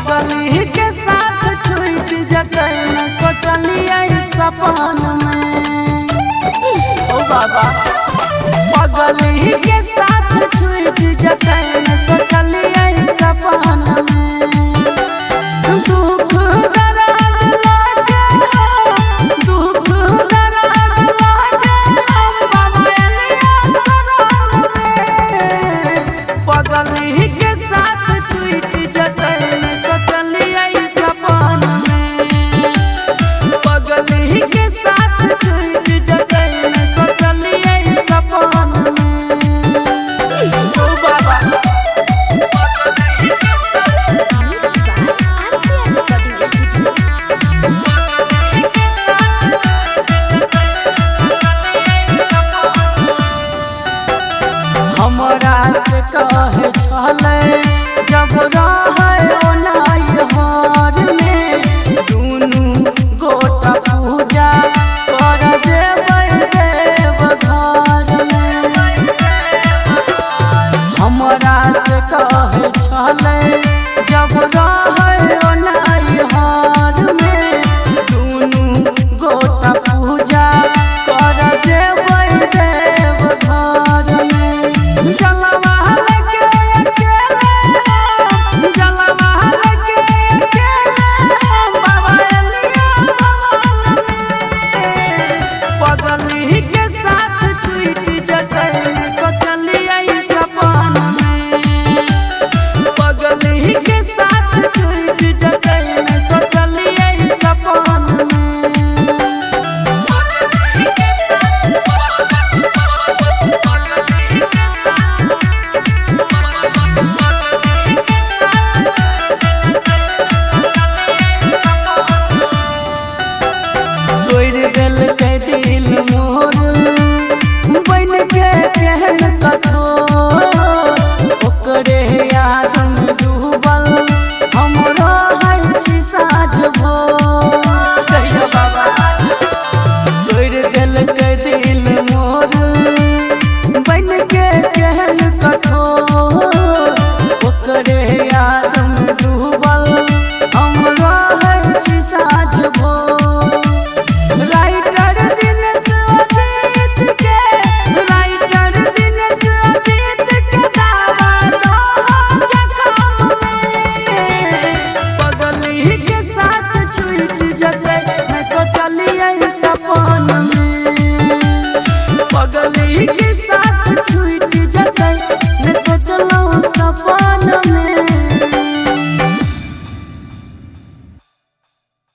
पगली के साथ छूट जतै न सोचलियै सपन में। ओ बाबा पगली के साथ छूट जतै न सोचलियै सपन में। दुख दर्द लागे हो, दुख दर्द लागे हम बाबा एलिया शरण में। पगली के साथ छूट जतै न सोचलियै सपन में। पगली के साथ छूट जतै न सोचलियै सपन में। ओ बाबा Mixed by RPR Recording Studio. हमरा से कहे छलै जब रहै ओनाइ हर में, दुनू गोटा पूजा कर देबै देव घर में। हमरा से कहे छलै जब रहै ओनाइ हर में, दुनू गोटा पूजा कर देबै देव घर में। जलवा लेके अकेले हम, जलवा लेके अकेले हम बाबा एलिया भवन में। पगली के साथ छूट जतै न सोचलियै सपन में। पगली के साथ छूट जतै न सोचलियै सपन में। तोड़ि देलकै दिल मोर बन के केहन कठोर, ओकरे याद में डूबल हम रहै छी साँझ भोर। कहिया बाबा तोड़ि देलकै दिल मोर बन के केहन कठोर, ओकरे याद में डूबल हम रहै छी साँझ भोर। राइटर दिनेश अजीत के, राइटर दिनेश अजीत के दावा दो जखम में। पगली के साथ छूट जतै न सोचलियै सपन में। पगली के साथ